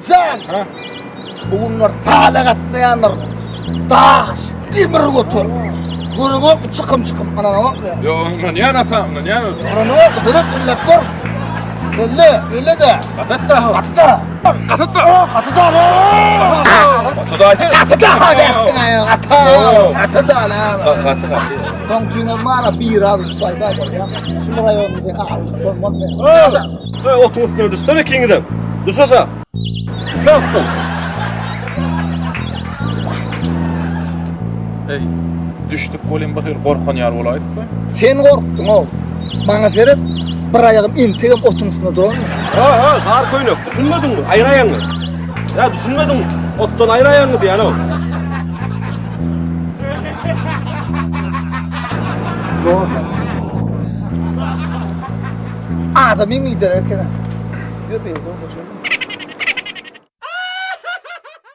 Jan! Bu günler sala gatnaýanlar daş, demir göterip. Göreňokmy çykym çykym ynanaňokmy? Ýok, ynanýan ata, ynanýan özüm. Ynanaňokmy? Seret ellep gör. Elle, elle-de. Gatat-da. Gaty-da. Gatat-da. Gaty-da. Gaty-da. Gaty-da. Gaty. Gaty-da. Gaty gaty. Şoň üçinem bar-a biraz ussayda bolýar. Şu raýonyň sen alyp bolmaz. Hey, otuň üstüne düşsene ikiňizem. Düş aşak. Düş otdan. Eý, düşdük welin bir hili gorkan ýaly bolaýdyk be. Sen gorkduň-ow. Maňa seret, bir aýagym entegem otuň üstünde duranmy? Ha, ha, gar köýnek, düşünmediňmi? Aýr aýagyňy. Ýa düşünmediňmi? Otdan aýr aýagyňy diýýän-ow. Normal. Adamyň lideri eken. Ýok, ýerde boşaldy.